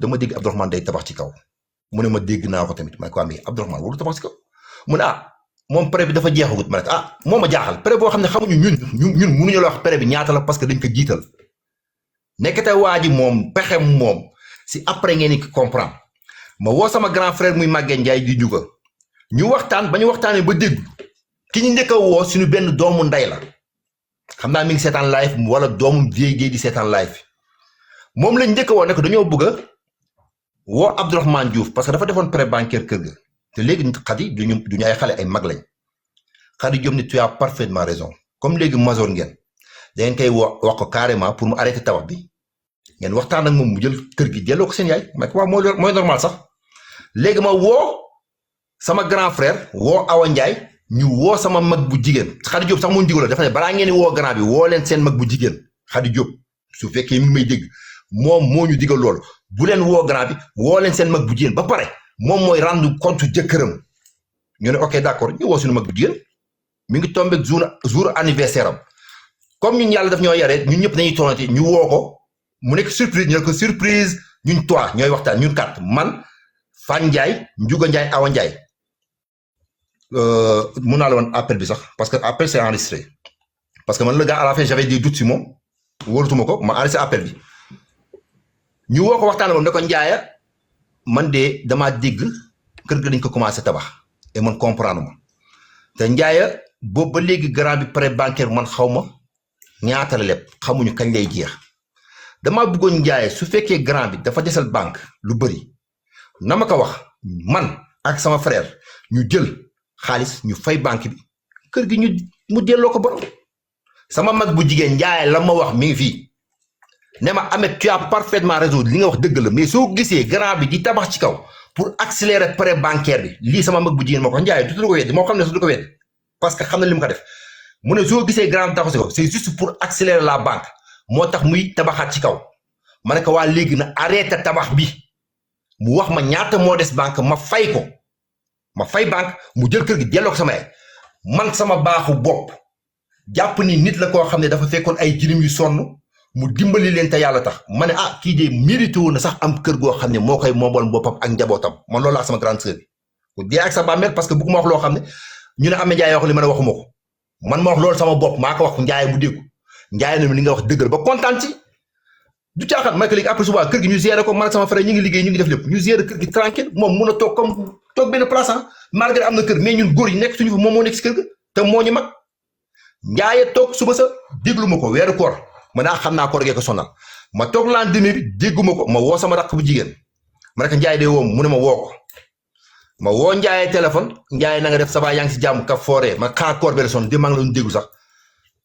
dama dégg Abdourahmane day tabax ci kaw mu ne ma dégg naa ko tamit ma ne ko amee Abdourahmane warul tabax ci kaw mu ne moom prêt bi dafa jeexagut ma ne moo ma jaaxal prêt boo xam ne xamuñu ñun mënuñu la wax prêt bi ñaata la parce que dañ ko jiital nekkate waa ji moom pexem moom si après ngeen di comprendre ma woo sama grand frère muy Maguette Ndiaye di juga ñu waxtaan ba ñu waxtaanee ba dégg ki ñu njëkk a woo suñu benn doomu nday la xam naa mi ngi seetaan live wala doomu Vieux Guèye di seetaan live moom lañ njëkk a woo ne ko dañoo bëgg a woo Abdourahmane Diouf parce que dafa defoon prêt bancaire kër ga te léegi xadi duñu ay xale ay mag lañ Khady Diop ne tu as parfaitement raison comme léegi major ngeen da ngeen koy wax ko carrément pour mu arrêter tabax bi ngeen waxtaan ak moom mu jël kër gi delloo ko seen yaay ma ko waaw mooy normal sax léegi ma woo sama grand frère woo Awa Ndiaye ñu woo sama mag bu jigéen Khady Diop sax moo digaloon dafa ne balaa ngeen di woo grand bi woo leen seen mag bu jigéen Khady Diop su fekkee mi ngi may dégg moom moo ñu digal loolu bu leen woo grand bi woo leen seen mag bu jigéen ba pare moom mooy rendre compte jëkkëram ñu ne ok d'accord ñu woo suñu mag bu jigéen mi ngi tombé jour anniversaire am comme ñun yàlla daf ñoo yaree ñun ñëpp dañuy toonati ñu woo ko mu nekk surprise ñu ne ko surprise ñun trois ñooy waxtaan ñun kat man Fan Ndiaye Ndiouga Ndiaye Awa Ndiaye mun naa la woon appel bi sax parce que appel c'est enregistré parce que man le gars à la fin j'avais des doutes si moom wóolatuma ko ma enregistré appel bi ñu woo ko waxtaan moom ne ko Ndiaye man de damaa dégg kër ga dañ ko commencé tabax et man comprendre ma te Ndiaye boobu ba léegi grand bi prêt bancaire man xaw ma ñaata la lépp xamuñu kañ lay jeex damaa bëggoon Ndiaye su fekkee grand bi dafa desal banque lu bëri na ma ko wax man ak sama frère ñu jël xaalis ñu fay banque bi kër gi mu delloo ko borom sama mag bu jigéen Ndiaye la ma wax mi ngi fii ne ma Ameth tu as parfaitement raison li nga wax dëgg la mais soo gisee grand bi di tabax ci kaw pour accélérer prêt bancaire bi lii sama mag bu jigéen moo ko Ndiaye du ko weddi moo xam ne du ko weddi parce que xam na li mu ko def mu ne soo gisee grand bi tabax ci kaw c'est juste pour accélérer la banque moo tax muy tabaxaat ci kaw ma ne ko waa léegi na arrêté tabax bi mu wax ma ñaata moo des banque ma fay ko ma fay banque mu jël kër gi delloo ko sama yaay man sama baaxu bopp jàpp ni nit la koo xam ne dafa fekkoon ay jirim yu sonn mu dimbali leen te yàlla tax ma ne kii de mérité wu na sax am kër goo xam ne moo koy moomal boppam ak njabootam man loolu laa sama grande sœur bi dee ak sa bàmmeel parce que bëgguma wax loo xam ne ñu ne Ameth Ndiaye wax li ma ne waxuma ko man ma wax loolu sama bopp maa ko wax Ndiaye mu dégg Ndiaye na li nga wax dëggal ba kontaan ci du caaxaan ma ne ko léegi après suba kër gi ñu gérer ko man ak sama frère ñu ngi liggéey ñu ngi def lépp ñu gérer kër gi tranquille moom mun a toog comme toog benn place malgré am na kër mais ñun góor yi nekk suñu fa moom moo nekk si kër ga te moo ñu mag Ndiaye toog suba sa déglu ma ko weeru koor ma xam naa koor gee ko sonal ma toog lendemain bi dégguma ko ma woo sama rakk bu jigéen ma ne ko Ndiaye de woo mu ne ma woo ko ma woo Ndiaye téléphone Ndiaye na nga def sabaa yaa ngi si jàmm ka fooree ma xaar koor bee sonn di maa ngi la doon déglu sax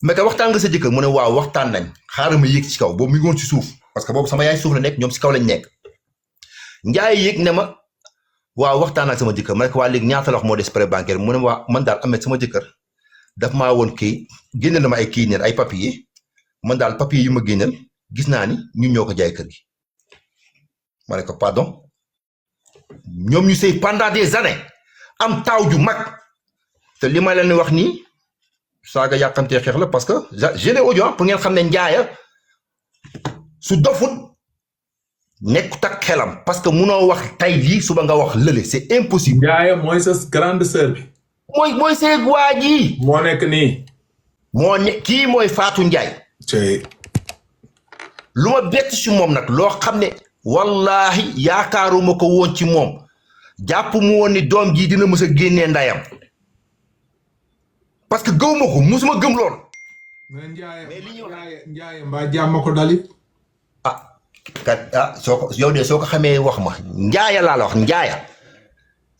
mais que waxtaan nga sa jëkkër mu ne waaw waxtaan nañ xaaral ma yéeg ci kaw boobu mi ngi woon ci suuf parce que boobu sama yaay suuf la nekk ñoom si kaw lañ nekk Ndiaye yéeg ne ma waaw waxtaan ak sama jëkkër ma ne ko waa léegi ñaata la wax moo des prêt bancaire mu ne ma waa man daal Ameth sama jëkkër daf maa woon kii génne na ma ay kii neen ay papier man daal papier yu ma génneel gis naa ni ñun ñoo ko jaay kër gi ma ne ko pardon ñoom ñu sëy pendant des années am taaw ju mag te li ma leen wax nii saaga yàqamtee xeex la parce que j'ai les audios pour ngeen xam ne Ndiaye su dofut nekkut ak xelam parce que munoo wax tey lii suba nga wax lële c'est impossible. Ndiaye mooy sa grande sœur bi. mooy seeg waa ji. moo nekk nii. kii mooy Fatou Ndiaye. lu ma bett si moom nag loo xam ne wallahi yaakaaruma ko woon ci moom jàpp mu woon ni doom ji dina mës a génnee ndayam parce que gëw ma ko musuma gëm lool. mais Ndiaye mbaa jàmm ko dalit. soo ko yow de soo ko xamee wax ma Ndiaye laa la wax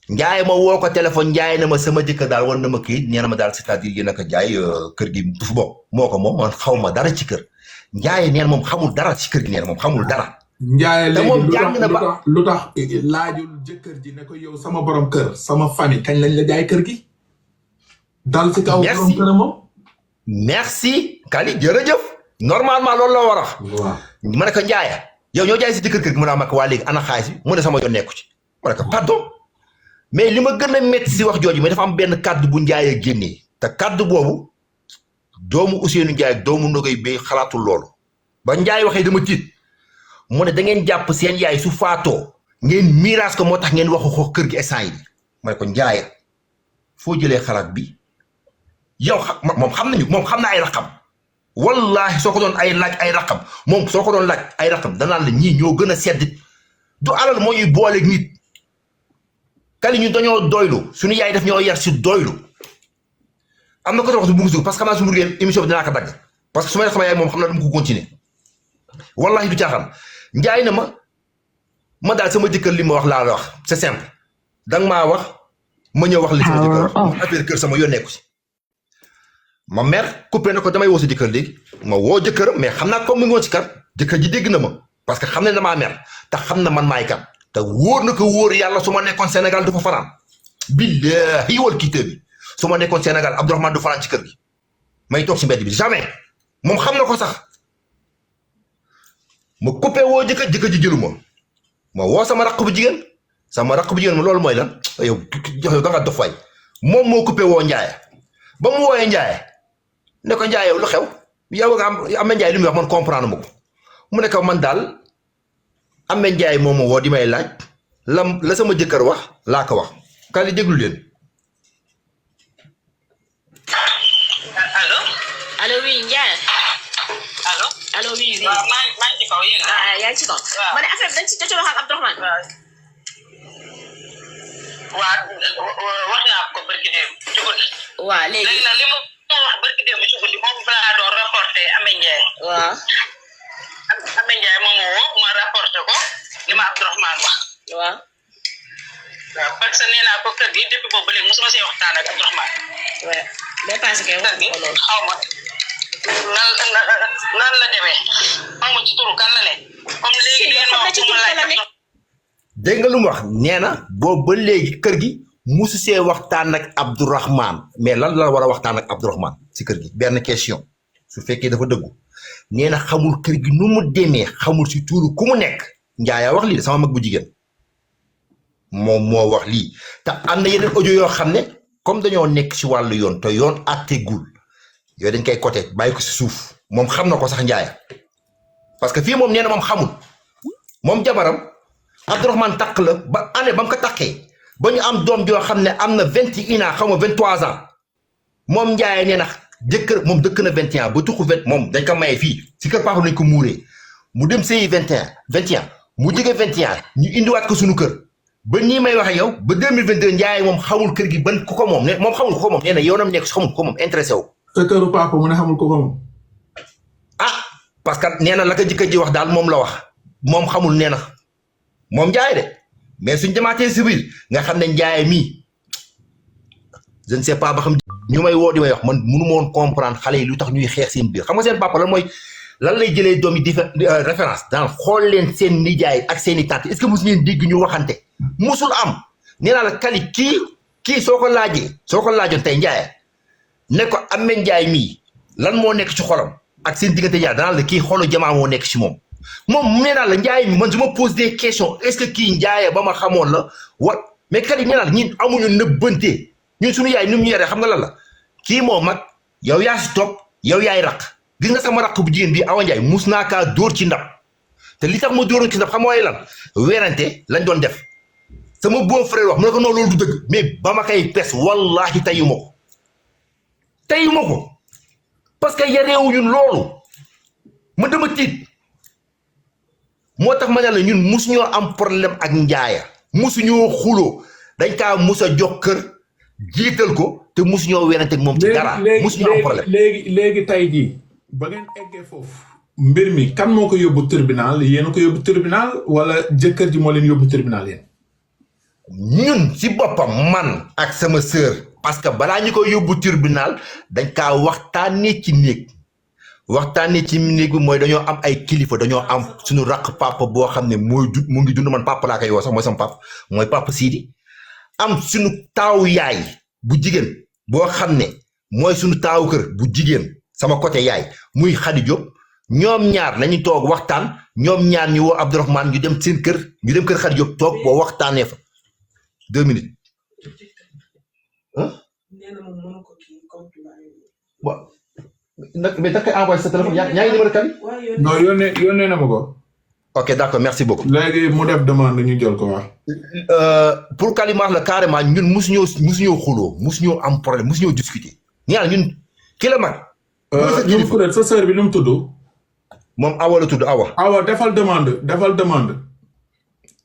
Ndiaye ma woo ko téléphone Ndiaye na ma sama jëkkër daal war na ma kii nee na ma daal c'est-à-dire yéen a ko jaay kër gi fu bopp moo ko moom man xaw ma dara ci kër Ndiaye neen moom xamul dara ci kër gi neen moom xamul dara. Ndiaye léegi moom jàng na ba lu tax laajul jëkkër ji ne ko yow sama borom kër sama famille kañ lañ la jaay kër gi. dal ci kaw borom kër moom. merci Kali jërëjëf normalement loolu la war a wax. waaw ma ne ko Ndiaye yow ñoo jaay si jëkkër kër gi mu ne ma ko waa léegi ana xaalis bi mu ne sama yoon nekku ci ma ne ko pardon mais li ma gën a métti si wax jooju mais dafa am benn kaddu bu Ndiaye génnee te kaddu boobu doomu Ousseynou Ndiaye ak doomu Nogay Bey xalaatul loolu ba Ndiaye waxee dama tiit mu ne da ngeen jàpp seen yaay su faatoo ngeen miiras ko moo tax ngeen waxu ko kër gi instant yi ma ne ko Njaaya foo jëlee xalaat bi yow moom xam nañu moom xam na ay raqam wallahi soo ko doon ay laaj ay raqam moom soo ko doon laaj ay raqam danaan la ñii ñoo gën a sedd du alal moo ñuy booleeg nit kali ñu dañoo doylu suñu yaay def ñoo yar si doylu am na ko wax su bugg parce que xam naa su mu émission bi dinaa ko dagg parce que su ma nee sama yaay moom xam naa dama ko continuer wallahi du caaxaan Njaay na ma daal sama jëkkër li ma wax laa la wax c'est simple danga maa wax ma ñëw wax li sama jëkkër wax affaire kër sama yoon nekku si ma mère coupé na ko damay woo sa jëkkër léegi ma woo jëkkëram mais xam naa comme mu ngi woon si kar jëkkër ji dégg na ma parce que xam ne damaa mer te xam na man maay kan te wóor na ko wóor yàlla su ma nekkoon Sénégal du fa fanaan billahi wal kitaab bi su ma nekkoon Sénégal Abdourahmane du fanaan ci kër gi may toog si mbedd bi jamais moom xam na ko sax ma coupé woo jëkkër ji jëlu ma woo sama raq bu jigéen ma loolu mooy lan yow da nga dof waay moom moo coupé woo Njaaya ba mu wooyee Njaaya ne ko Njaaya yow lu xew yow nga am Njaay li muy wax man comprendre ma ko mu ne ko man daal am Njaay moom ma woo di may laaj la sama jëkkër wax laa ko wax ka li déglu leen. allo oui Ndiaye. allo oui. waaw maa ngi ci kaw yéen ah yaa ngi ci kaw. ma ne affaire bi dañ ci jot a wax ak Abdourahmane. waaw wax naa ko barki démb ci guddi. waaw léegi nag li ma wax barki démb ci guddi moom balaa doon rapporté Amé Ndiaye. waaw. Amé Ndiaye moom moo woo ma rapporté ko li ma Abdourahmane wax. waaw. waaw parce que nee naa ko kër gi depuis boobu ba léegi mosuma see waxtaan ak Abdourahmane. waaw day passé kay wax ko loolu. xaw ma nan la demee xaw ma ci turu kan la ne. comme léegi dégg nga lu mu wax nee na boobu ba léegi kër gi musu see waxtaan ak Abdourahmane mais lan la war a waxtaan ak Abdourahmane si kër gi benn question su fekkee dafa dëggu nee na xamul kër gi nu mu demee xamul si tuuru ku mu nekk Njaaya wax lii sama mag bu jigéen moom moo wax lii te am na yeneen audio yoo xam ne comme dañoo nekk si wàllu yoon te yoon àtteegul yooyu dañ koy côté bàyyi ko si suuf moom xam na ko sax Njaaya parce que fii moom nee na moom xamul moom jabaram Abdourahmane takk la ba année ba mu ko takkee ba ñu am doom joo xam ne am na 21 ans xaw ma 23 ans moom Njaay nee na jëkkër moom dëkk na 21 ba tuxu 20 moom dañ ko maye fii si kër papa lañ ko muuree mu dem sëyi 21 mu jóge 21 ñu indiwaat ko suñu kër ba nii may waxe yow ba 2022 Njaay moom xamul kër gi ban ku ko moom ne moom xamul ku ko moom nee na yoonam nekk xamul ku ko moom intéressé wu. sa këru papa mu ne xamul ko moom. ah parce que nee na la ko jëkkër ji wax daal moom la wax moom xamul nee na moom Njaay de mais suñ demaatee si biir nga xam ne Njaay mii je ne sais pas ba xam ñu may woo di may wax man mënu ma woon comprendre xale yi lu tax ñuy xeex seen biir xam nga seen papa lan mooy lan lay jëlee doom yi référence daan xool leen seen nijaay ak seen i tante est-ce que mosu ngeen dégg ñu waxante musul am nee naa la kali kii soo ko laajoon tey Njaay ne ko Amé Njaay mii lan moo nekk ci xolam ak seen diggante Njaay danaa la kii xolu jamaa moo nekk ci moom nee naa la Njaay mi man je me pose des questions est-ce que kii Njaay ba ma xamoon la mais kali nee naa la ñun amuñu nëbbante ñun suñu yaay ni mu ñu yaree xam nga lan la kii moo mag yow yaa si topp yow yaay raq gis nga sama raq bu jigéen bi Awa Njaay mus naa kaa dóor ci ndab te li tax ma dóoroon ci ndab xam nga lan weerante lañ doon def sama beau frère wax mu ne ko non loolu du dëgg mais ba ma koy pes wallahi tayuma ko parce que yareewuñu loolu ma dama tiit moo tax ma ne la ñun musuñoo am problème ak Njaaya musuñoo xuloo dañ kaa mus a jox kër jiital ko te musuñoo werante ak moom ci dara musuñoo am problème léegi tey jii ba ngeen eggee foofu mbir mi kan moo ko yóbbu tribunal yéen a ko yóbbu tribunal wala jëkkër ji moo leen yóbbu tribunal yéen ñun si boppam man ak sama sœur parce que balaa ñu ko yóbbu tribunal dañ kaa waxtaanee ci néeg bi mooy dañoo am ay kilifa dañoo am suñu raq papa boo xam ne mu ngi dund man papa laa koy woo sax mooy sama papa mooy papa Sidi am suñu taawu yaay bu jigéen boo xam ne mooy suñu taawu kër bu jigéen sama côté yaay muy Khady Diop ñoom ñaar nañu toog waxtaan ñoom ñaar ñu woo Abdourahmane ñu dem seen kër Khady Diop toog boo waxtaanee fa 2 minutes. bon nag mais da koy envoyé sa téléphone yaa ngi numéro kan. non yónnee na ma ko. ok d'accord merci beaucoup. léegi mu def demande ñu jël ko wax. Pour Kalima la carrément ñun musuñoo xuloo musuñoo am problème musuñoo discuter. ñun ki la mag. ñu mu kuréel sa sœur bi nu mu tudd. moom Awa la tudd Awa. Awa defal demande.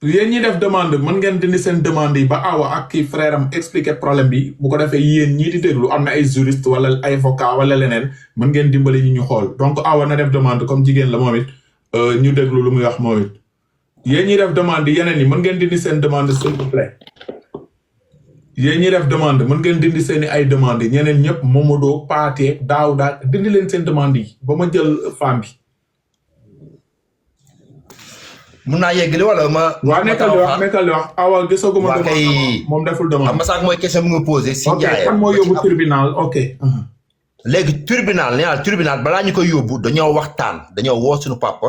yéen ñi def demande mën ngeen dindi seen demande yi ba Awa ak kii frère am expliquer problème bi bu ko defee yéen ñii di déglu am na ay juriste wala ay avocat wala leneen mën ngeen dimbali ñu xool donc Awa na def demande comme jigéen la moom it ñu déglu lu muy wax moom it yéen ñi def demande yeneen yi mën ngeen dindi seen demande s'il vous plaît yéen ñi def demande mën ngeen dindi seen ay demande yi ñeneen ñëpp Momodo Paate Daouda dindi leen seen demande yi ba ma jël femme bi. mun naa yeggali wala ma. waaw nekkal di wax Awa gisaguma. waa kay moom deful demande. am na sax mooy question bi nga posé. si Ndiaye ok kan moo yóbbu tribunal ok. léegi tribunal nee naa tribunal balaa ñu koy yóbbu dañoo waxtaan dañoo woo suñu papa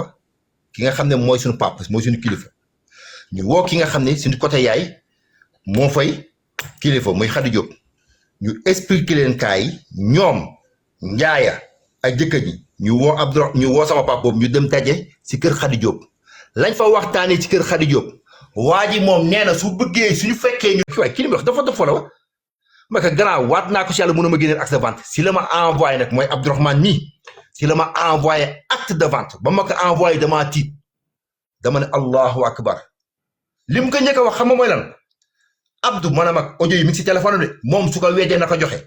ki nga xam ne mooy suñu papa mooy suñu kilifa ñu woo ki nga xam ne suñu côté yaay moo fay kilifa muy Khady Diop ñu expliquer leen kaay ñoom Ndiaye ak jëkkër ji ñu woo sama papa boobu ñu dem daje si kër Khady Diop. lañ fa waxtaanee ci kër Khady Diop waa ji moom nee na su bëggee suñu fekkee ñu waaye kii li wax dafa la wa ma ko gannaaw waat naa ko si yàlla mën na ma génneel acte de vente si la ma envoyé nag mooy Abdourahmane nii si la ma envoyé acte de vente ba ma ko envoyé damaa tiit dama ne allahu akbar li mu ko njëkk a wax xam nga mooy lan Abdou ma ne ma audio yi mi ngi si téléphone de moom su ko weddee na ko joxe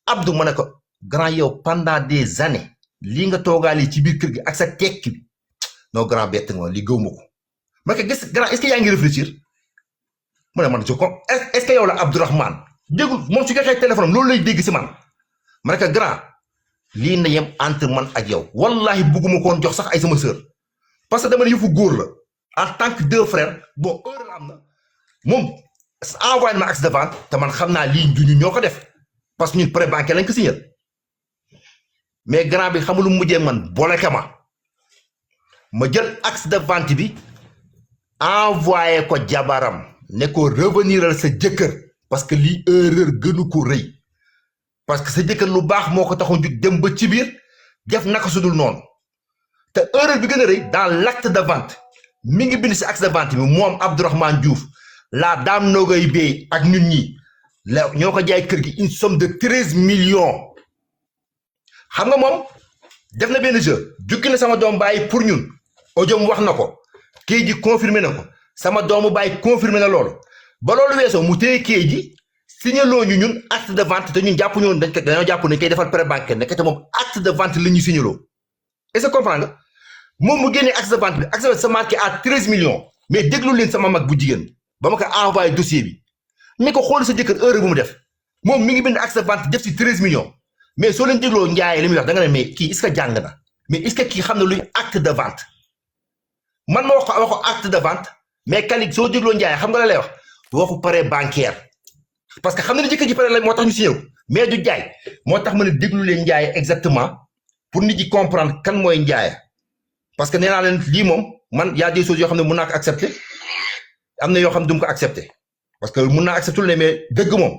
Abdou ma ne ko grand yow pendant des années lii nga toogaale ci biir kër gi ak sa tekki bi non grand bett nga li gëw ma ko ma ko gis grand est-ce que yaa ngi réfléchir mu ne man je comprends est-ce que yow la Abdourahmane déggu moom su joxee téléphone loolu lay dégg si man ma ne ko grand lii na yem entre man ak yow wallahi bugguma koon jox sax ay sama sœur parce que dama ne yëfu góor la en tant que deux frères bon heure la am na moom envoyé na ma acte de vente te man xam naa lii du ñu ñoo ko def parce que ñun prêt bancaire lañ ko signé mais grand bi xamul lu mujjee man boole ka ma jël acte de vente bi envoyé ko jabaram ne ko reveniral sa jëkkër parce que lii erreur gënu ko rëy parce que sa jëkkër lu baax moo ko taxoon jug dem ba ci biir def naka sudul noonu te erreur bi gën a rëy dans l'acte de vente mi ngi bind si acte de vente bi moom Abdourahmane Diouf la dame Nogoy Bey ak ñun ñi la ñoo ko jaay kër gi une somme de 13 millions xam nga moom def na benn jeu jukki na sama doom bàyyi pour ñun audio wax na ko kii ji confirmé na ko sama doomu bàyyi confirmé na loolu ba loolu weesoo mu téye kii ji signaloo ñu ñun acte de vente te ñun jàpp ñu woon dañoo jàpp ne koy defal prêt bancaire nekkate moom acte de vente la ñuy signaloo est-ce que comprendre nga moom mu génnee acte de vente bi acte de vente sa marqué à 13 millions mais déglu leen sama mag bu jigéen ba ma ko envoyé dossier bi ne ko xool sa jëkkër heure bu mu def moom mi ngi bind acte de vente def si 13 millions mais soo leen dégloo Ndiaye li muy wax da nga ne mais kii est-ce que jàng na mais est-ce que kii xam na luy acte de vente man ma wax ko acte de vente mais kalik soo dégloo Ndiaye xam nga la lay wax waxu prêt bancaire parce que xam na ne jëkkër ji prêt la moo tax ñu signé mais du jaay moo tax ma ne déglu leen Ndiaye exactement pour nit ñi comprendre kan mooy Ndiaye parce que nee naa leen lii moom man y a des choses yoo xam ne mën naa ko accepter am na yoo xam ne du ma ko accepter parce que mën naa accepter lu ne mais dëgg moom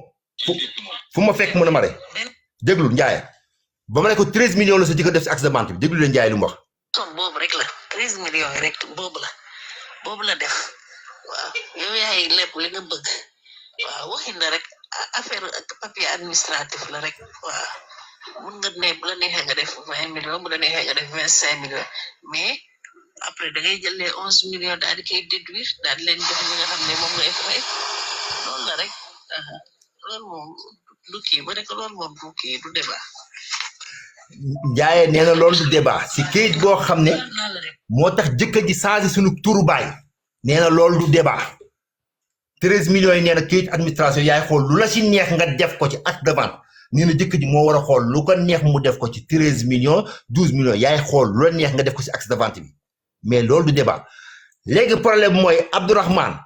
fu ma fekk mën a mare déglu Ndiaye ba ma ne ko 13 millions la sa jëkkër def si acte de vente bi déglu leen Ndiaye lu mu wax. somme boobu rek la 13 millions yi rek boobu la def waaw yow yaay lépp li nga bëgg waaw waxin la rek affaire papier administratif la rek waaw mun nga ne bu la neexee nga def 20 millions bu la neexee nga def 25 millions mais après da ngay jël les 11 millions daal di koy déduire daal di leen jox li nga xam ne moom ngay fay loolu la rek loolu moom du kii ba rek loolu moom du kii du débat. Ndiaye nee na loolu du débat si kayit boo xam ne moo tax jëkkër ji changé suñu turu baay nee na loolu du débat 13 millions yi nee na kayit administration yaay xool lu la si neex nga def ko ci acte de vente nee na jëkkër ji moo war a xool lu ko neex mu def ko ci 13 millions 12 millions yaay xool lu la neex nga def ko si acte de vente bi mais loolu du débat léegi problème mooy Abdourahmane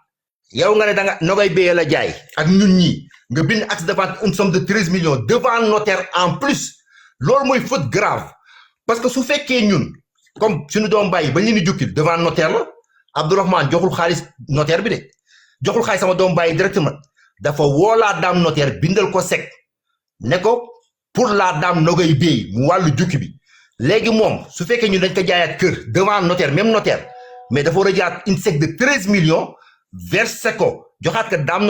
yow nga ne da nga Nogoy Bey la jaay ak ñun ñi nga bind acte de vente une somme de 13 millions devant notaire en plus loolu mooy faute grave parce que su fekkee ñun comme suñu doom bàyyi ba ñu ni jukkil devant notaire la Abdourahmane joxul xaalis notaire bi de joxul xaalis sama doom bàyyi directement dafa woo la dame notaire bindal ko sec ne ko pour la dame Nogoy Bey mu wàllu jukki bi léegi moom su fekkee ñun dañ ko jaayaat kër devant notaire même notaire mais dafa war a jaar une chèque de 13 millions versé ko joxaat ko daam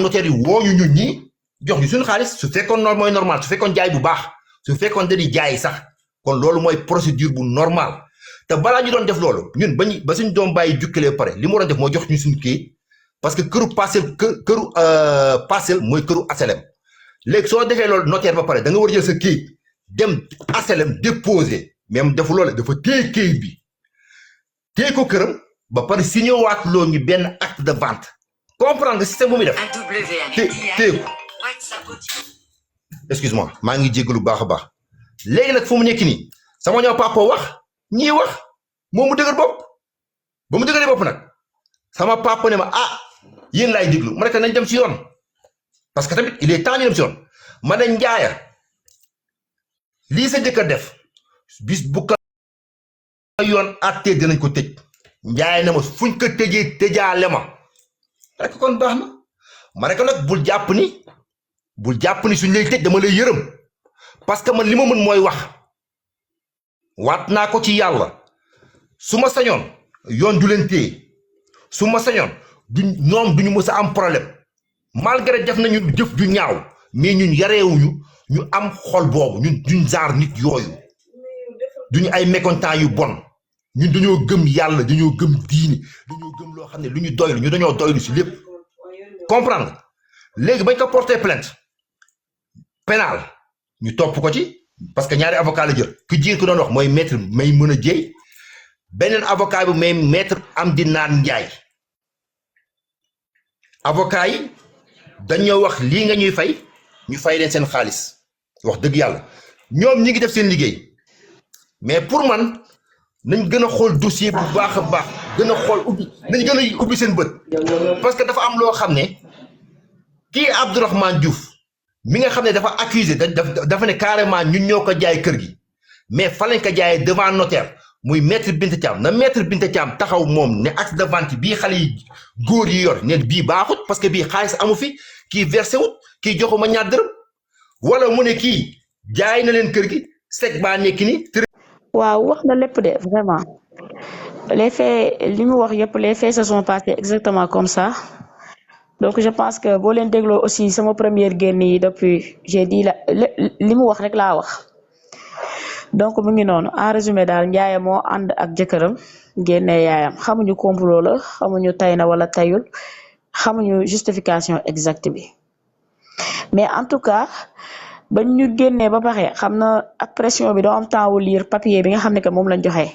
notaire yi woo ñu ñun ñii jox ñu suñu xaalis su fekkoon noonu mooy normal su fekkoon jaay bu baax su fekkoon dañuy jaay sax kon loolu mooy procédure bu normal te balaa ñu doon def loolu ñun ba suñ doom bàyyi jukkalee pare li mu waroon def moo jox ñu suñu kii parce que këru parcelle mooy këru HLM léegi soo defee loolu notaire ba pare da nga war a jël sa kii dem HLM déposer même defu loolu dafa téye kii bi téye ko këram ba pare signé waat loo ñu benn acte de vente comprendre nga système bu muy def téye ko excuse-moi maa ngi jéggalu baax a baax léegi nag fu mu nekk nii sama ñëw papa wax ñii wax moom mu dëgër bopp ba mu dëgëree bopp nag sama papa ne ma yéen laay déglu ma ne nañ dem si yoon parce que tamit il est temps ñu dem si yoon ma ne njaaya lii sa jëkkër def bis bu ko yoon attee dinañ ko tëj njaaya na ma fuñ ko tëjee tëjaale ma rek kon baax na ma ne ko nag bul jàpp ni suñ lay tëj dama lay yërëm parce que man li ma mën mooy wax waat naa ko ci yàlla su ma sañoon yoon du leen téye su ma sañoon ñoom duñu mës a am problème malgré def nañu jëf ju ñaaw mais ñun yareewuñu ñu am xol boobu ñun duñ genre nit yooyu duñu ay mécontent yu bon ñun dañoo gëm yàlla dañoo gëm diini dañoo gëm loo xam ne lu ñu doylu ñu dañoo doylu si lépp comprendre léegi bañ ko porter plainte pénal ñu topp ko ci parce que ñaari avocat la jël ku jigéen ko doon wax mooy maître may mën a jéy beneen avocat bi may maître Amdi Naan Njaay avocat yi dañoo wax lii nga ñuy fay ñu fay leen seen xaalis wax dëgg yàlla ñoom ñi ngi def seen liggéey mais pour man nañ gën a xool dossier bu baax a baax gën a xool nañ gën a ubbi seen bët parce que dafa am loo xam ne kii Abdourahmane Diouf mi nga xam ne dafa accusé dafa ne carrément ñun ñoo ko jaay kër gi mais fa lañ ko jaayee devant notaire muy maître Binta Thiam na maître Binta Thiam taxaw moom ne acte de vente bii xale yi góor yi yor ne bii baaxut parce que bii xaalis amu fi kii versé wut kii joxuma ñaar dërëm wala mu ne kii jaay na leen kër gi sec baa nekk ni waaw wax na lépp de vraiment les faits li mu wax yëpp les faits se sont passés exactement comme ça donc je pense que boo leen dégloo aussi sama première génn yi depuis j'ai dit li mu wax rek laa wax donc mu ngi noonu en résumé daal Ndiaye moo ànd ak jëkkëram génnee yaayam xamuñu complot la xamuñu tay na wala tayul xamuñu justification exacte bi mais en tout cas bañ ñu génnee ba pare xam na ak pression bi doo am temps wu lire papier bi nga xam ne que moom lañ joxe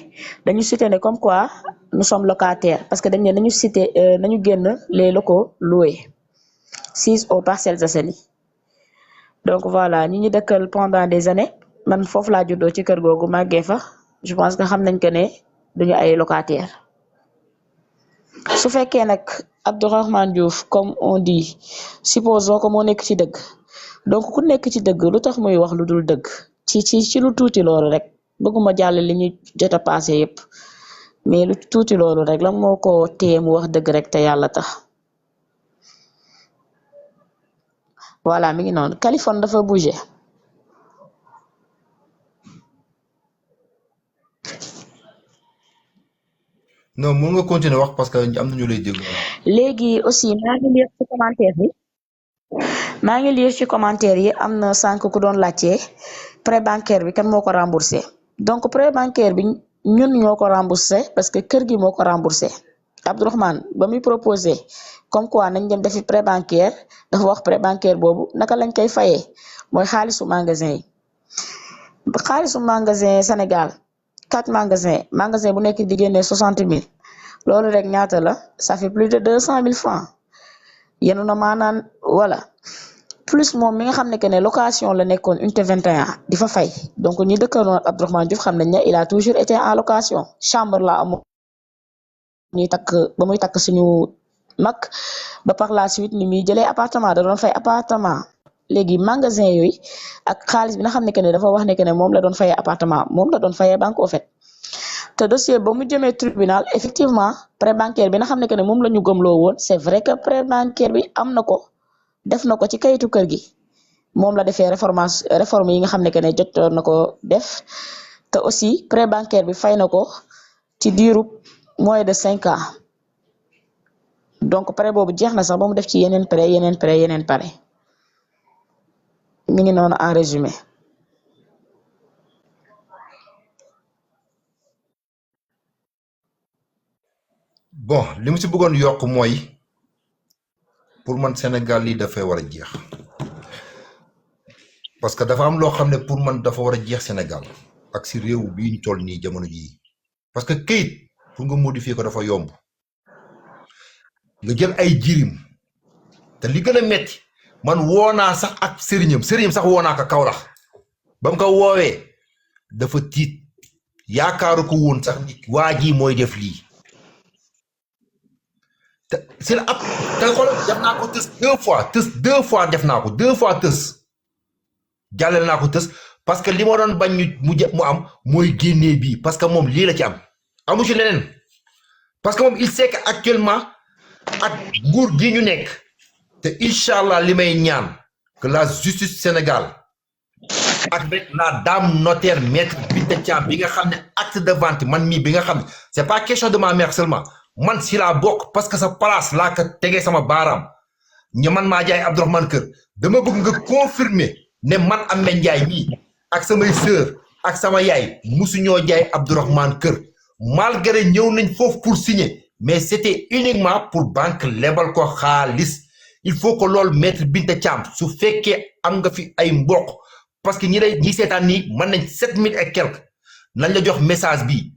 dañu cité ne comme quoi nous sommes locataires parce que dañ ne nañu cité nañu génn les locaux loués 6 aux Parcelles Assainies donc voilà ñi ñu dëkkal pendant des années man foofu laa juddoo ci kër googu màggee fa je pense que xam nañ que ne duñu ay locataires su fekkee nag Abdourahmane Diouf comme on dit supposons que moo nekk ci dëgg donc ku nekk ci dëgg lu tax muy wax lu dul dëgg ci lu tuuti loolu rek bëgguma jàll li ñu jot a passé yépp mais lu tuuti loolu rek la moo ko téye mu wax dëgg rek te yàlla tax voilà mi ngi noonu Californie dafa bougé non mën nga continuer wax parce que am na ñu lay déglu. léegi aussi maa ngi lire ci commentaire yi am na sànq ku doon laajte prêt bancaire bi kan moo ko remboursé donc prêt bancaire bi ñun ñoo ko remboursé parce que kër gi moo ko remboursé Abdourahmane ba muy proposé comme quoi nañ dem defi prêt bancaire dafa wax prêt bancaire boobu naka lañ koy fayee mooy xaalisu magasin yi xaalisu magasin Sénégal 4 magasin bu nekk di génne 60 000 loolu rek ñaata la ça fait plus de 200 000 francs yenu na maanaan voilà plus moom mi nga xam ne que ne location la nekkoon unité 21 di fa fay donc ñi dëkkanoon ak Abdourahmane Diouf xam nañ ne il a toujours été en location chambre la amoon ñuy takk ba muy takk suñu mag ba par la suite ni muy jëlee appartement da doon fay appartement léegi magasin yooyu ak xaalis bi nga xam ne que ne dafa wax ne que ne moom la doon fayee appartement moom la doon fayee banque au fait te dossier ba mu jëmee tribunal effectivement prêt bancaire bi nga xam ne que ne moom la ñu gëmloo woon c'est vrai que prêt bancaire bi am na ko def na ko ci kayitu kër gi moom la defee réforme yi nga xam ne que ne jotoon na ko def te aussi prêt bancaire bi fay na ko ci diiru moins de 5 ans donc prêt boobu jeex na sax ba mu def ci yeneen prêt mi ngi noonu en résumé. bon li mu si bëggoon yokk mooy pour man Sénégal lii dafay war a jeex parce que dafa am loo xam ne pour man dafa war a jeex Sénégal ak si réew bii ñu toll nii jamono jii parce que këyit pour nga modifier ko dafa yomb nga jël ay jirim te li gën a metti man woonaa sax ak sëriñam sax woonaa ko Kaolack ba mu ko woowee dafa tiit yaakaaru ko woon sax ni waa ji mooy def lii te si la ab te xoolal def naa ko tës deux fois def naa ko 2 fois tës jàllale naa ko tës parce que li ma doon bañ mu am mooy génnee bii parce que moom lii la ci am amu ci leneen parce que moom il sait que actuellement ak nguur gi ñu nekk te incha allah li may ñaan que la justice Sénégal avec la dame notaire maître Binta Thiam bi nga xam ne acte de vente man mii bi nga xam ne c'est pas question de ma mère seulement man si laa bokk parce que sa place laa ko tegee sama baaraam ñu man maa jaay Abdourahmane Kër dama bëgg nga confirmer ne man Ameth Ndiaye mii ak samay sœur ak sama yaay musuñoo jaay Abdourahmane Kër malgré ñëw nañ foofu pour signer mais c'était uniquement pour banque lebal ko xaalis il faut que loolu maître Binta Thiam su fekkee am nga fi ay mbokk parce que ñi seetaan nii mën nañ 7000 et quelque nañ la jox message bi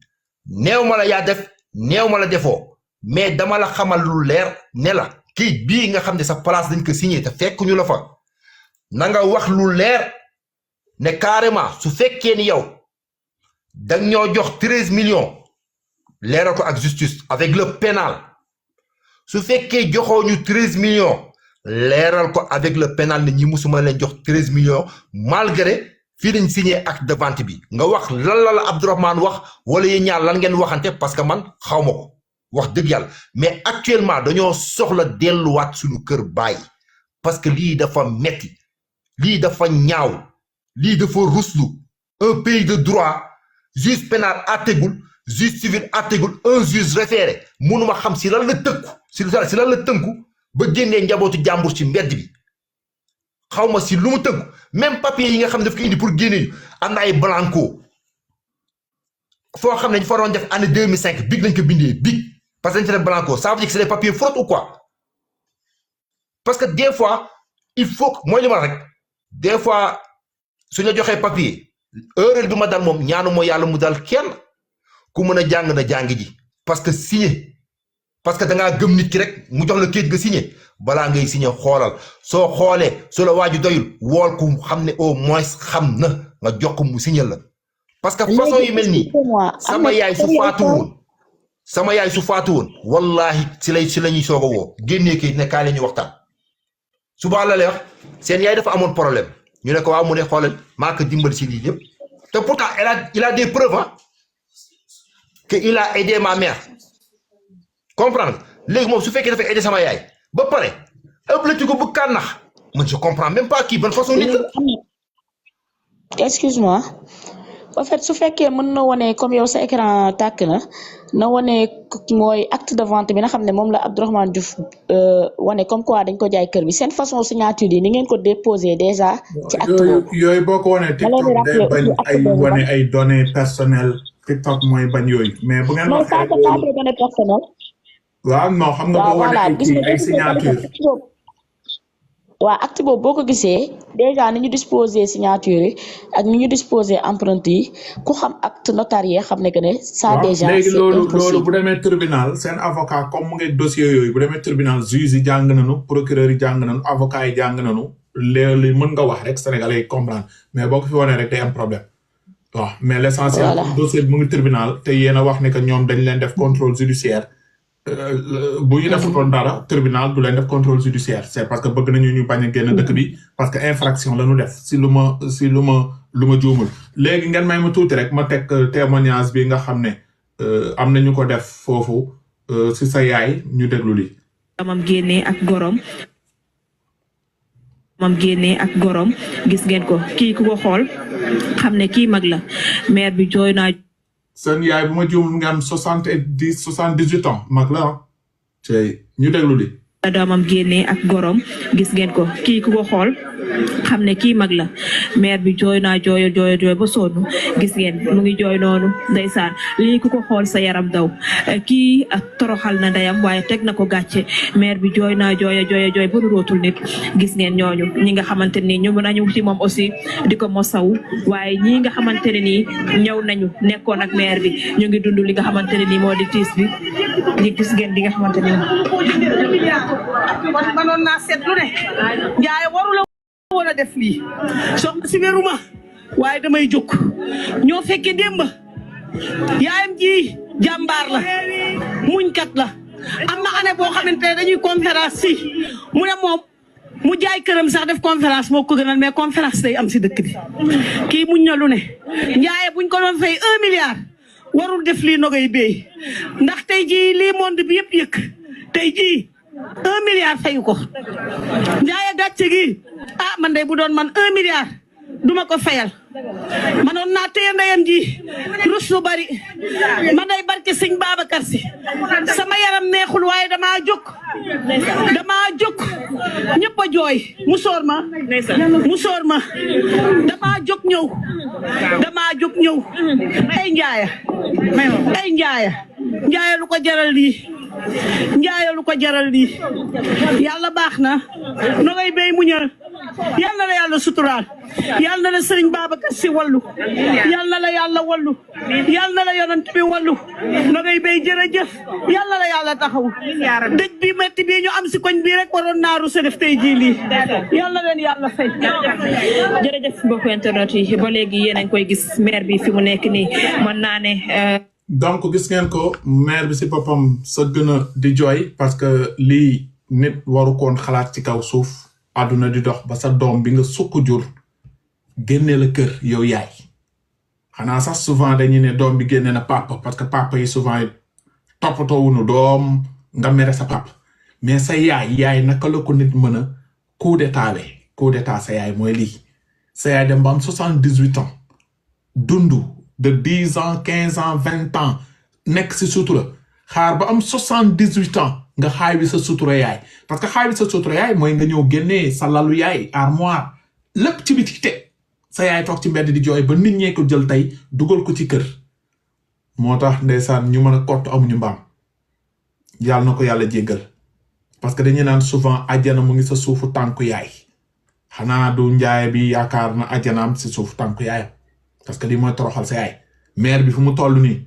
neew ma la yaa def neew ma la defoo mais dama la xamal lu leer ne la kii bii nga xam ne sa place dañ ko signé te fekk ñu la fa na nga wax lu leer ne carrément su fekkee ni yow da ñoo jox 13 millions leeral ko ak justice avec le pénal su fekkee joxoo ñu 13 millions leeral ko avec le pénal ne ñi musuma leen jox 13 millions malgré fii lañ signé acte de vente bi nga wax lan la Abdourahmane wax wala yéen ñaar lan ngeen waxante parce que man xaw ma ko wax dëgg yàlla mais actuellement dañoo soxla delluwaat suñu kër baay parce que lii dafa metti lii dafa ñaaw lii dafa ruslu un pays de droit juge pénal àttegul juge civil àttegul un juge référé mënuma xam si lan la tënku si lan la tënku ba génnee njabootu jàmbur ci mbedd bi xaw ma si lu mu tënku même papier yi nga xam ne daf ko indi pour génne am na ay blanco foo xam ne ñu fa doon def année 2005 big lañ ko bindee big parce que dañ ci def blanco ça veut dire que c'est des papiers fraude ou quoi parce que des fois il faut que mooy li ma rek des fois suñu la joxee papier heure bi ma dal moom ñaanu moo yàlla mu dal kenn ku mën a jàng na jàng ji parce que signé parce que da ngaa gëm nit ki rek mu jox la kayit nga signé balaa ngay signé xoolal soo xoolee su la waaju doyul wool ku xam ne au moins xam na nga jox ko mu signé la parce que façon yu mel nii sama yaay su faatu woon wallahi si la ñuy soog a woo génnee kayit ne kaay la ñuy waxtaan suba la lay wax seen yaay dafa amoon problème ñu ne ko waaw mu ne xoolal maa ko dimbali si lii yëpp te pourtant il a des preuves hein que il a aidé ma mère comprendre léegi moom su fekkee dafa aidé sama yaay ba pare ëpp ko bu kànnax man je comprends même pas kii ban façon nit la. excuse-moi en fait su fekkee mën na wane comme yow sa écran tàkk na wane mooy acte de vente bi nga xam ne moom la Abdourahmane Diouf wane comme quoi dañ ko jaay kër bi seen façon signature yi ni ngeen ko déposé déjà. ci acte boobu yooyu boo ko wanee TikTok day bañ ay wane ay données personnelles TikTok mooy bañ yooyu mais bu ngeen waxee non ça c'est données personnelles. waaw non xam nga boo wane ay signature waaw acte boobu boo ko gisee déjà ni ñu disposé signature yi ak ni ñu disposé empreinte yi ku xam acte notarié xam ne que ne ça déjà léegi loolu bu demee tribunal seen avocat comme mu ngi dossier yooyu bu demee tribunal juge yi jàng nañu procureur yi jàng nañu avocat yi jàng nañu léegi mën nga wax rek sénégalais yi comprendre mais boo ko fi wanee rek day am problème waaw mais l'essentiel dossier bi mu ngi tribunal te yéen a wax ne que ñoom dañ leen def contrôle judiciaire bu ñu defutoon dara tribunal du leen def contrôle judiciaire c'est parce que bëgg nañu ñu bañ a génn dëkk bi parce que infraction la ñu def si lu ma juumul léegi ngeen may ma tuuti rek ma teg témoignage bi nga xam ne am na ñu ko def foofu si sa yaay ñu déglu li mamam génnee ak gorom gis ngeen ko kii ku ko xool xam ne kii mag la maire bi jooy naa seen yaay bu ma juum nga am 78 ans mag la ah tey ñu déglu di doomam génnee ak gorom gis ngeen ko kii ku ko xool xam ne kii mag la mère bi jooy naa jooy ba sonn gis ngeen mu ngi jooy noonu ndeysaan lii ku ko xool sa yaram daw kii ak toroxal na ndeyam waaye teg na ko gàcce mère bi jooy naa jooy ba nu rootul nit gis ngeen ñooñu ñi nga xamante ni ñu nañu ci moom aussi di ko mosaw waaye ñi nga xamante ne nii ñëw nañu nekkoon ak mère bi ñu ngi dund li nga xamante ne nii moo di tiis bi di gis ngeen li nga xamante ni man manoon naa seet lu ne Ndiaye warula woon a def lii soxna si wéruma waaye damay jóg ñoo fekke démb yaayam ji jàmbaar la muñkat la am na année boo xamante ne dañuy conférence si mu ne moom mu jaay këram sax def conférence moo ko gënal mais conférence day am si dëkk bi kii muñ na lu ne Ndiaye buñ ko doon fay 1 milliard warul def lii nogay béy ndax tey jii lii monde bi yëpp yëkk tey jii 1 milliard fayu ko Ndiaye gàcce gi ah man de bu doon man 1 milliard duma ko fayal manoon naa téye ndeyam ji rus lu bari man day barke sëñ Babacar Si sama yaram neexul waaye damaa jóg ñëpp a jooy mu soor ma damaa jóg ñëw ay Ndiaye lu ko jaral lii yàlla baax na nogay béy muñal yal na la yàlla suturaal yal na la sëriñ Babacar Si wallu yal na la yàlla wallu yal na la yonent bi wallu nogay béy jërëjëf yal na la yàlla taxaw dëj bi metti bi ñu am si koñ bi rek waroon naaru sa def tey jii lii yal na leen yàlla fay. jërëjëf mbokku internet yi ba léegi yéen a ngi koy gis maire bi fi mu nekk nii mën naa ne donc gis ngeen ko maire bi si boppam sa gën a di jooy parce que lii nit waru koon xalaat ci kaw suuf àdduna di dox ba sa doom bi nga sukk jur génne la kër yow yaay xanaa sax souvent dañuy ne doom bi génne na papa parce que papa yi souvent toppatoo wuñu doom nga mere sa papa mais sa yaay naka la ko nit mën a coup d'état sa yaay mooy lii sa yaay dem ba am 78 ans dundu de 10 ans 15 ans 20 ans nekk si sutura xaar ba am 78 ans nga xaay bi sa sutura yaay parce que xaay bi sa sutura yaay mooy nga ñëw génnee sa lalu yaay armoire lépp ci biti te sa yaay toog ci mbedd di jooy ba nit ñee ko jël tey dugal ko ci kër moo tax ndeysaan ñu mën a kott amuñu mbaam yàlla na ko yàlla jéggal parce que dañuy naan souvent àjjana mu ngi sa suufu tànku yaay xanaa du Ndiaye bi yaakaar na àjjanaam si suufu tànku yaayam parce que lii mooy toroxal sa yaay maire bi fu mu toll nii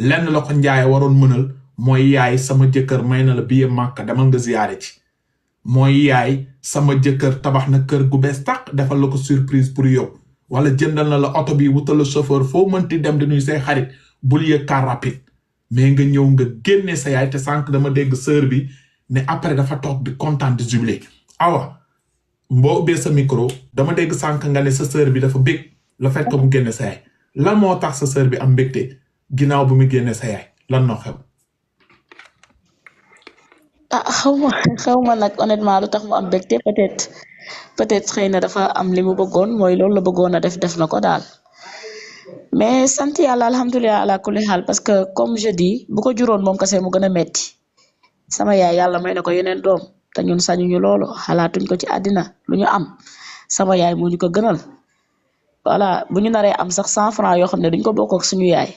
lenn la ko Ndiaye waroon mënal mooy yaay sama jëkkër may na la billet Màkka demal nga ziyaare ci mooy yaay sama jëkkër tabax na kër gu bees tàq defal la ko surprise pour yow wala jëndal na la oto bi wutal la chauffeur foo mënti dem di nuy say xarit bul yëg car rapide mais nga ñëw nga génne sa yaay te sànq dama dégg sœur bi ne après dafa toog di kontaan di jubilé awa mboo ubbee sa micro dama dégg sànq nga ne sa sœur bi dafa bég le fait que mu génne sa yaay lan moo tax sa sœur bi am mbégte ginnaaw bu mu génne sa yaay lan noo xew xaw ma nag honnêtement lu tax mu am mbégte peut-être xëy na dafa am li mu bëggoon mooy loolu la bëggoon a def na ko daal mais sant yàlla alhamdulilah ala kulli xaal parce que comme je dis bu ko juróon moom kese mu gën a metti sama yaay yàlla may na ko yeneen doom te ñun sañuñu loolu xalaatuñ ko ci àddina lu ñu am sama yaay moo ñu ko gënal voilà bu ñu naree am sax 100 francs yoo xam ne duñ ko bokk ak suñu yaay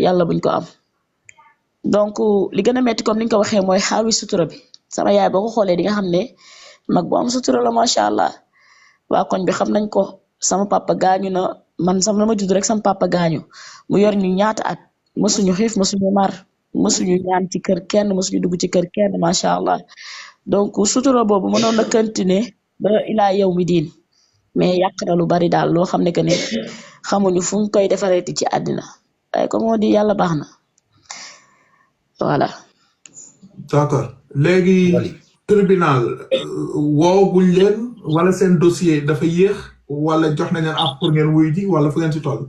yàlla buñ ko am donc li gën a metti comme ni nga ko waxee mooy xaawi sutura bi sama yaay boo ko xoolee di nga xam ne mag bu am sutura la macha allah waa koñ bi xam nañ ko sama papa gaañu na man sama ma judd rek sama papa gaañu mu yor ñu ñaata at mësuñu xiif mësuñu mar mësuñu ñaan ci kër kenn mësuñu dugg ci kër kenn macha allah donc sutura boobu mënoon na continuer ba ilaa yow mi diin mais yàq na lu bari daal loo xam ne que ne xamuñu fu ñu koy defareeti ci àddina waaye comme on dit yàlla baax na voilà. d'accord léegi tribunal wooguñ leen wala seen dossier dafa yéex wala jox nañ leen ab pour ngeen wuy ji wala fu ngeen ci toll.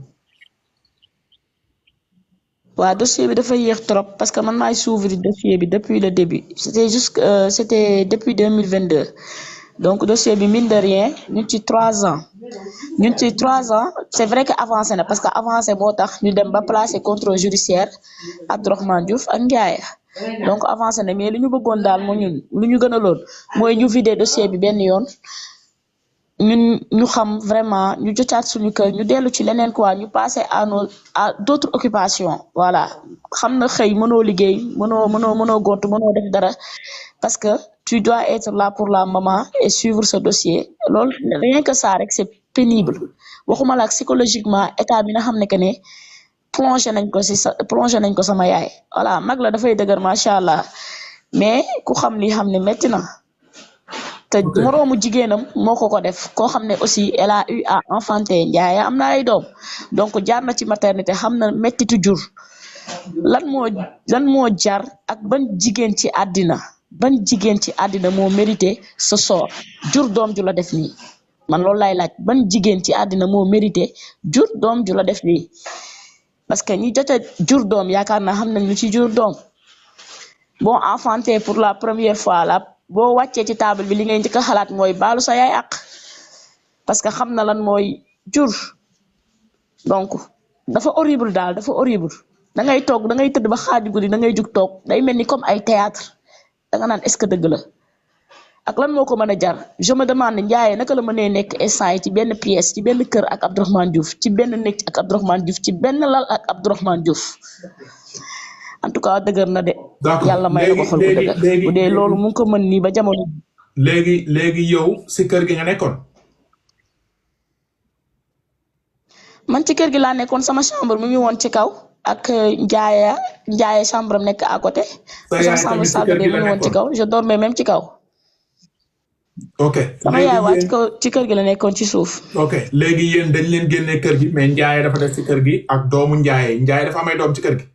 waaw dossier bi dafa yéex trop parce que man maay suivre dossier bi depuis le début c'était depuis 2022 donc dossier bi mine de rien ñu ci 3 ans ñun ci 3 ans c'est vrai que avancé na parce que avancé moo tax ñu dem ba placer contrôle judiciaire Abdourahmane Diouf ak Ndiaye donc avancé na mais li ñu bëggoon daal moo ñun lu ñu gënaloon mooy ñu vider dossier bi benn yoon ñun ñu xam vraiment ñu jotaat suñu kër ñu dellu ci leneen quoi ñu passer à d'autres occupations voilà xam na xëy mënoo liggéey mënoo gont mënoo def dara parce que tu dois être là pour la maman et suivre ce dossier loolu rien que ça rek c'est pénible waxuma la psychologiquement état bi nga xam ne que ne plongé nañ ko sama yaay voilà mag la dafay dëgër macha allah mais ku xam li xam ne métti na te moroomu jigéenam moo ko def koo xam ne aussi elle a eu à enfanter Ndiaye am na ay doom donc jaar na ci maternité xam na méttitu jur lan moo jar ak ban jigéen ci àddina moo mérité ce sort jur doom ju la def nii man loolu lay laaj ban jigéen ci àddina moo mérité jur doom ju la def nii parce que ñi jot a jur doom yaakaar naa xam nañ lu ci jur doom bon enfanté pour la première fois la boo wàccee ci table bi li ngay njëkk a xalaat mooy baalu sa yaay ak parce que xam na lan mooy jur donc dafa horrible daal dafa horrible da ngay toog da ngay tëdd ba xaaju guddi da ngay jug toog day mel ni comme ay théâtre da nga naan est-ce que dëgg la ak lan moo ko mën a jar je me demande Ndiaye naka la mënee nekk instant yi ci benn pièce ci benn kër ak Abdourahmane Diouf ci benn nekk ak Abdourahmane Diouf ci benn lal ak Abdourahmane Diouf en tout cas dëgër na de. yàlla may na ko xol bu dëgër bu dee loolu mu ngi ko mën nii ba jamono. léegi yow si kër gi nga nekkoon. man ci kër gi laa nekkoon sama chambre mu ngi woon ci kaw ak Ndiaye chambre am nekk à côté. sama chambre salle mu ngi woon ci kaw je dormais même ci kaw. ok sama yaay waa ci kër gi la nekkoon ci suuf. ok léegi yéen dañ leen génnee kër gi mais Ndiaye dafa def ci kër gi ak doomu Ndiaye dafa amay doom ci kër gi.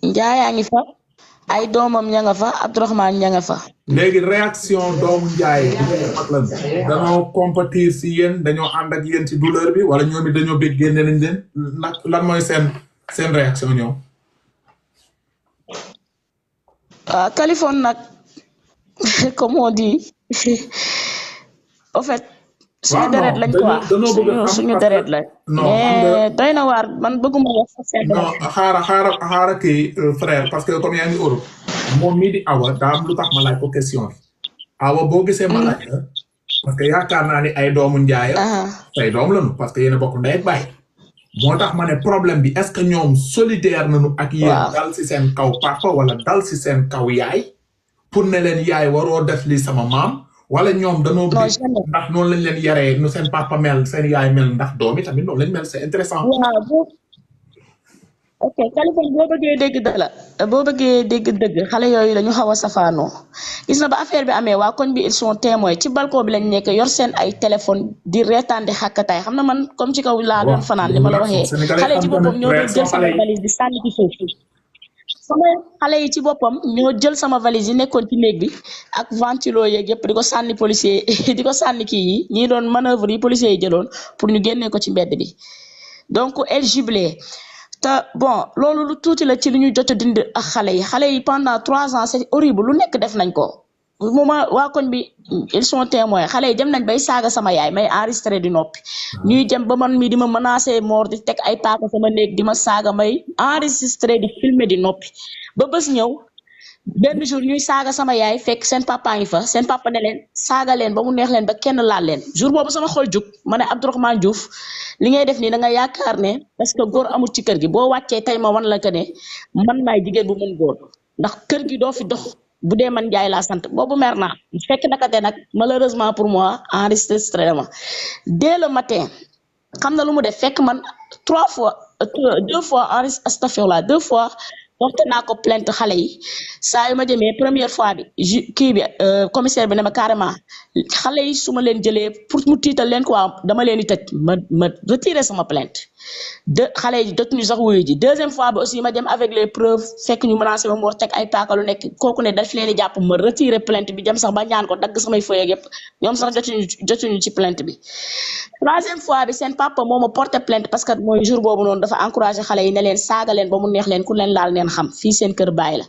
Ndiaye a ngi fa ay doomam ña nga fa Abdourahmane ña nga fa. léegi réaction doomu Ndiaye ak lan dañoo compatir si yéen dañoo ànd ak yéen ci douleur bi wala ñoom it dañoo bëgg génne nañ leen nag lan mooy seen réaction ñoom. Californie nag comme on dit en fait. suñu deret lañ quoi suñu deret lañ. mais doy na waar man bëgguma wax sa seen. non xaaral kii frère parce que comme yaa ngi Europe moom mii di Awa daa am lu tax ma laaj ko question bi Awa boo gisee ma laaj la parce que yaakaar naa ni ay doomu Ndiaye. say doom lañu parce que yéen a bokk ndey ak baay. moo tax ma ne problème bi est-ce que ñoom solidaire nañu ak yéen. dal si seen kaw papa wala dal si seen kaw yaay. pour ne leen yaay waroo def li sama maam. wala ñoom dañoo bëgg ndax noonu lañ leen yaree nu seen papa mel seen yaay mel ndax doom yi tamit noonu lañ mel c'est intéressant. waaw ok Californie boo bëggee dégg dëgg xale yooyu dañu xaw a safaanoo gis na ba affaire bi amee waa koñ bi ils sont témoins ci balcon bi lañ nekk yor seen ay téléphone di reetaan di xàkkataay xam na man comme ci kaw laa doon fanaan li ma la waxee xale ci boppam ñoo doon jël sama valise di sànni ci suuf xale yi ci boppam ñoo jël sama valise yi nekkoon ci néeg bi ak ventilo yeeg yëpp di ko sànni policier di ko sànni kii yi ñii doon manœuvre yi policiers yi jëloon pour ñu génnee ko ci mbedd bi donc elle jubilait te bon loolu lu tuuti la ci lu ñu jot a dindi ak xale yi pendant 3 ans c'est horrible lu nekk def nañ ko moment waa koñ bi ils sont témoins xale yi dem nañ bay saaga sama yaay may enregistré di noppi ñuy dem ba man mi di ma menacer mort di teg ay paaka sama néeg di ma saaga may enregistré di filmer di noppi ba bés ñëw benn jour ñuy saaga sama yaay fekk seen papa ngi fa seen papa ne leen saaga leen ba mu neex leen ba kenn laal leen jour boobu sama xol jug ma ne Abdourahmane Diouf li ngay def nii da nga yaakaar ne parce que góor amul ci kër gi boo wàccee tey ma wan la que ne man maay jigéen bu mën góor ndax kër gi doo fi dox bu dee man Ndiaye laa sant boobu mer naa fekk nakate nag malheureusement pour moi enregistré ma dès le matin xam na lu mu def fekk man 2 fois astafurlah 2 fois porté naa ko plainte xale yi saa yu ma demee première fois bi kii bi commissaire bi ne ma carrément xale yi su ma leen jëlee pour mu tiital leen quoi dama leen di tëj ma retiré sama plainte xale yi jotuñu sax wuyu ji deuxième fois bi aussi ma dem avec les preuves fekk ñu menacé ma war teg ay paaka lu nekk kooku ne daf leen di jàpp ma retiré plainte bi dem sax ba ñaan ko dagg samay feuilles yëpp ñoom sax jotuñu ci plainte bi troisième fois bi seen papa moo ma porté plainte parce que mooy jour boobu noonu dafa encouragé xale yi ne leen saaga leen ba mu neex leen ku leen laal neen xam fii seen kër baay la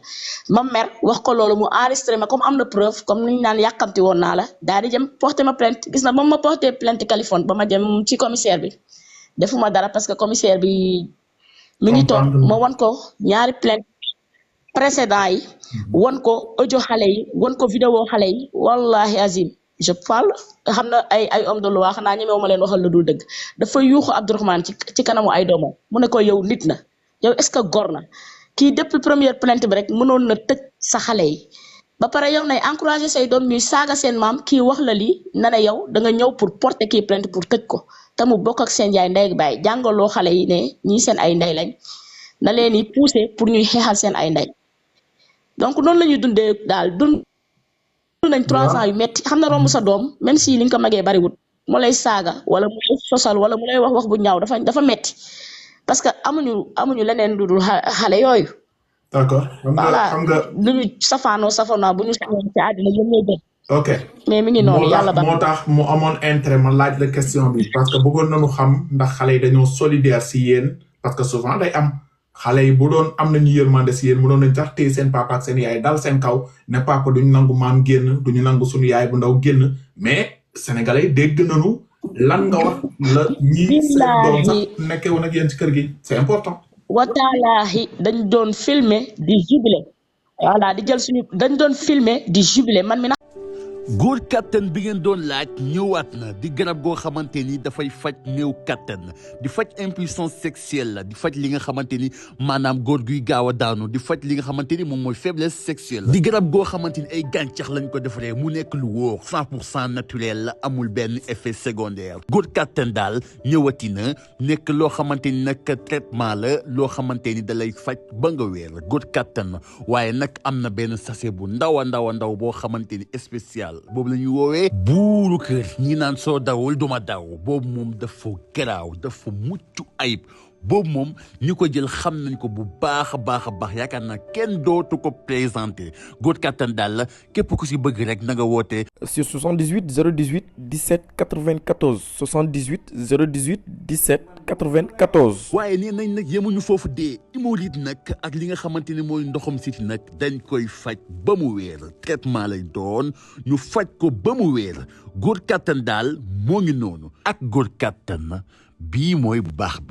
ma mer wax ko loolu mu enregistré ma comme am na preuve comme ni ñu naan yàkkamti woon naa la daal di jëm porté ma plainte gis na ba ma porté plainte Californie ba ma jëm ci commissaire bi defuma dara parce que commissaire bi mi ngi toog ma wan ko ñaari plainte précédent yi wan ko audio xale yi wan ko vidéo xale yi wallahi azim je parle xam na ay homme de loi xanaa ñemewu ma leen waxal lu dul dëgg dafa yuuxu Abdourahmane ci kanamu ay doomam mu ne ko yow nit na yow est-ce que gor na kii depuis première plainte bi rek mënoon na tëj sa xale yi ba pare yow nay encouragé say doom ñuy saaga seen maam kii wax la lii na ne yow da nga ñëw pour porter kii plainte pour tëj ko te mu bokk ak seen yaay ndey ak baay jàngaloo xale yi ne ñii seen ay ndey lañ na leen di pousser pour ñuy xeexal seen ay ndey donc noonu la ñuy dundee daal dund nañ 3 ans yu metti xam na romb sa doom même si li nga ko magee bariwut mu lay saaga wala mu lay sosal wala mu lay wax bu ñaaw dafa metti parce que amuñu leneen lu dul xale yooyu. d'accord xam nga luñu safaanoo bu ñu saxoon ci àddina ñoom ñooy gën. ok mais mi ngi noonu yàlla ba moo tax mu amoon intérêt ma laaj la question bi parce que bëggoon nañu xam ndax xale yi dañoo solidaire si yéen parce que souvent day am xale yi bu doon am nañu yërmande si yéen mu doon nañ sax téye seen papa ak seen yaay dal seen kaw ne papa duñu nangu maam génn duñu nangu suñu yaay bu ndaw génn mais sénégalais dégg nañu lan nga wax la ñi seen doom sax nekkee woon ak yéen ci kër gi c'est important. wataalaahi dañ doon filmer di jubilé voilà di jël suñu dañ doon filmer di jubilé man mi na góor kattan bi ngeen doon laaj ñëwaat na di garab goo xamante ni dafay faj néew kattan di faj impuissance sexuelle la di faj li nga xamante ni maanaam góor guy gaaw a daanu di faj li nga xamante ni moom mooy faiblesse sexuelle di garab goo xamante ni ay gàncax lañ ko defaree mu nekk lu wóor 100% naturel la amul benn effet secondaire góor kattan daal ñëwati na nekk loo xamante ni nag traitement la loo xamante ni da lay faj ba nga wér góor kattan waaye nag am na benn sachet bu ndaw a ndaw boo xamante ni spécial boobu la ñuy woowee buuru kër ñi naan soo dawul duma daw boobu moom dafa garaaw dafa mucc ayib boobu moom ñi ko jël xam nañ ko bu baax a baax yaakaar naa kenn dootu ko présenté góor kattan daal la képp ku si bëgg rek na nga woote sur 78 018 17 94 78 018 17 94. waaye nee nañ nag yemuñu foofu dee hémorroïde nag ak li nga xamante ni mooy ndoxam siti nag dañ koy faj ba mu wéer traitement lay doon ñu faj ko ba mu wéer góor kattan daal moo ngi noonu ak góor kattan bii mooy bu baax.